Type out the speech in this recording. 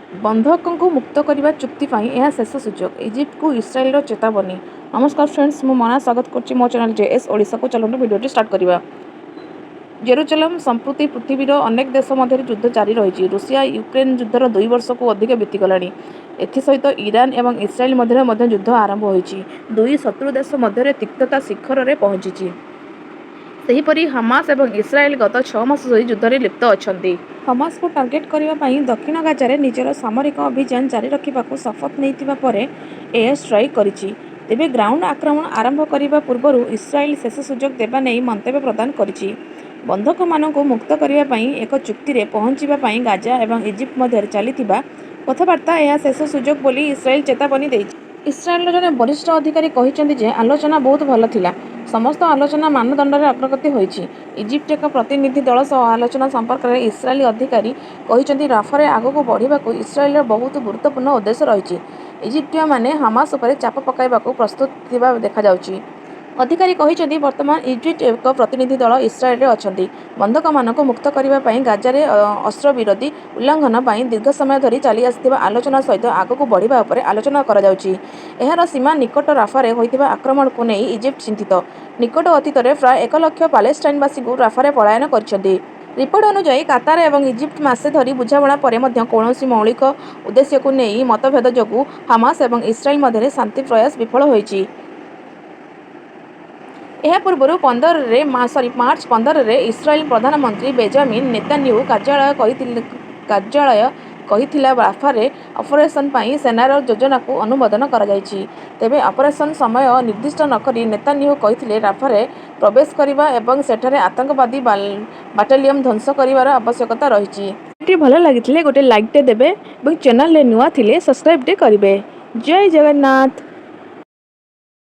ବନ୍ଧକଙ୍କୁ ମୁକ୍ତ କରିବା ଚୁକ୍ତି ପାଇଁ ଏହା ଶେଷ ସୁଯୋଗ, ଇଜିପ୍ଟକୁ ଇସ୍ରାଏଲର ଚେତାବନୀ। ନମସ୍କାର ଫ୍ରେଣ୍ଡସ୍, ମୁଁ ମନା, ସ୍ୱାଗତ କରୁଛି ମୋ ଚ୍ୟାନେଲ୍ ଜେ ଏସ୍ ଓଡ଼ିଶାକୁ। ଚାଲନ୍ତୁ, ଭିଡ଼ିଓଟି ଷ୍ଟାର୍ଟ କରିବା। ଜେରୁଜେଲମ୍, ସମ୍ପ୍ରତି ପୃଥିବୀର ଅନେକ ଦେଶ ମଧ୍ୟରେ ଯୁଦ୍ଧ ଜାରି ରହିଛି। ରୁଷିଆ ୟୁକ୍ରେନ ଯୁଦ୍ଧର 2 ବର୍ଷରୁ ଅଧିକ ବିତିଗଲାଣି। ଏଥିସହିତ ଇରାନ ଏବଂ ଇସ୍ରାଏଲ ମଧ୍ୟରେ ମଧ୍ୟ ଯୁଦ୍ଧ ଆରମ୍ଭ ହୋଇଛି। ଦୁଇ ଶତ୍ରୁ ଦେଶ ମଧ୍ୟରେ ତିକ୍ତତା ଶିଖରରେ ପହଞ୍ଚିଛି। ସେହିପରି ହମାସ ଏବଂ ଇସ୍ରାଏଲ ଗତ 6 ମାସ ଧରି ଯୁଦ୍ଧରେ ଲିପ୍ତ ଅଛନ୍ତି। ହମାସକୁ ଟାର୍ଗେଟ କରିବା ପାଇଁ ଦକ୍ଷିଣ ଗାଜାରେ ନିଜର ସାମରିକ ଅଭିଯାନ ଜାରି ରଖିବାକୁ ଶପଥ ନେଇଥିବା ପରେ ଏୟାର ଷ୍ଟ୍ରାଇକ୍ କରିଛି। ତେବେ ଗ୍ରାଉଣ୍ଡ ଆକ୍ରମଣ ଆରମ୍ଭ କରିବା ପୂର୍ବରୁ ଇସ୍ରାଏଲ ଶେଷ ସୁଯୋଗ ଦେବା ନେଇ ମନ୍ତବ୍ୟ ପ୍ରଦାନ କରିଛି। ବନ୍ଧକମାନଙ୍କୁ ମୁକ୍ତ କରିବା ପାଇଁ ଏକ ଚୁକ୍ତିରେ ପହଞ୍ଚିବା ପାଇଁ ଗାଜା ଏବଂ ଇଜିପ୍ଟ ମଧ୍ୟରେ ଚାଲିଥିବା କଥାବାର୍ତ୍ତା ଏହା ଶେଷ ସୁଯୋଗ ବୋଲି ଇସ୍ରାଏଲ ଚେତାବନୀ ଦେଇଛି। ଇସ୍ରାଏଲର ଜଣେ ବରିଷ୍ଠ ଅଧିକାରୀ କହିଛନ୍ତି ଯେ ଆଲୋଚନା ବହୁତ ଭଲ ଥିଲା। ସମସ୍ତ ଆଲୋଚନା ମାନଦଣ୍ଡରେ ଅଗ୍ରଗତି ହୋଇଛି। ଇଜିପ୍ଟ ଏକ ପ୍ରତିନିଧି ଦଳ ସହ ଆଲୋଚନା ସମ୍ପର୍କରେ ଇସ୍ରାଏଲୀ ଅଧିକାରୀ କହିଛନ୍ତି, ରାଫାରେ ଆଗକୁ ବଢ଼ିବାକୁ ଇସ୍ରାଏଲର ବହୁତ ଗୁରୁତ୍ୱପୂର୍ଣ୍ଣ ଉଦ୍ଦେଶ୍ୟ ରହିଛି। ଇଜିପ୍ଟୀୟମାନେ ହମାସ ଉପରେ ଚାପ ପକାଇବାକୁ ପ୍ରସ୍ତୁତ ଥିବା ଦେଖାଯାଉଛି। ଅଧିକାରୀ କହିଛନ୍ତି, ବର୍ତ୍ତମାନ ଇଜିପ୍ଟ ଏକ ପ୍ରତିନିଧି ଦଳ ଇସ୍ରାଏଲରେ ଅଛନ୍ତି। ବନ୍ଧକମାନଙ୍କୁ ମୁକ୍ତ କରିବା ପାଇଁ ଗାଜାରେ ଅସ୍ତ୍ରବିରତି ଉଲ୍ଲଂଘନ ପାଇଁ ଦୀର୍ଘ ସମୟ ଧରି ଚାଲିଆସିଥିବା ଆଲୋଚନା ସହିତ ଆଗକୁ ବଢ଼ିବା ଉପରେ ଆଲୋଚନା କରାଯାଉଛି। ଏହାର ସୀମା ନିକଟ ରାଫାରେ ହୋଇଥିବା ଆକ୍ରମଣକୁ ନେଇ ଇଜିପ୍ଟ ଚିନ୍ତିତ। ନିକଟ ଅତୀତରେ ପ୍ରାୟ 1 ଲକ୍ଷ ପାଲେଷ୍ଟାଇନବାସୀଙ୍କୁ ରାଫାରେ ପଳାୟନ କରିଛନ୍ତି। ରିପୋର୍ଟ ଅନୁଯାୟୀ, କାତାର ଏବଂ ଇଜିପ୍ଟ ମାସେ ଧରି ବୁଝାମଣା ପରେ ମଧ୍ୟ କୌଣସି ମୌଳିକ ଉଦ୍ଦେଶ୍ୟକୁ ନେଇ ମତଭେଦ ଯୋଗୁଁ ହମାସ ଏବଂ ଇସ୍ରାଏଲ ମଧ୍ୟରେ ଶାନ୍ତି ପ୍ରୟାସ ବିଫଳ ହୋଇଛି। ଏହା ପୂର୍ବରୁ 15ରେ, ସରି, ମାର୍ଚ୍ଚ 15ରେ ଇସ୍ରାଏଲ ପ୍ରଧାନମନ୍ତ୍ରୀ ବେଞ୍ଜାମିନ ନେତାନ୍ୟାହୁ କାର୍ଯ୍ୟାଳୟ କହିଥିଲା, ରାଫାରେ ଅପରେସନ ପାଇଁ ସେନାର ଯୋଜନାକୁ ଅନୁମୋଦନ କରାଯାଇଛି। ତେବେ ଅପରେସନ ସମୟ ନିର୍ଦ୍ଦିଷ୍ଟ ନକରି ନେତାନ୍ୟାହୁ କହିଥିଲେ, ରାଫାରେ ପ୍ରବେଶ କରିବା ଏବଂ ସେଠାରେ ଆତଙ୍କବାଦୀ ବାଟାଲିୟନ ଧ୍ୱଂସ କରିବାର ଆବଶ୍ୟକତା ରହିଛି। ଭଲ ଲାଗିଥିଲେ ଗୋଟେ ଲାଇକ୍ଟେ ଦେବେ ଏବଂ ଚ୍ୟାନେଲରେ ନୂଆ ଥିଲେ ସବସ୍କ୍ରାଇବଟେ କରିବେ। ଜୟ ଜଗନ୍ନାଥ।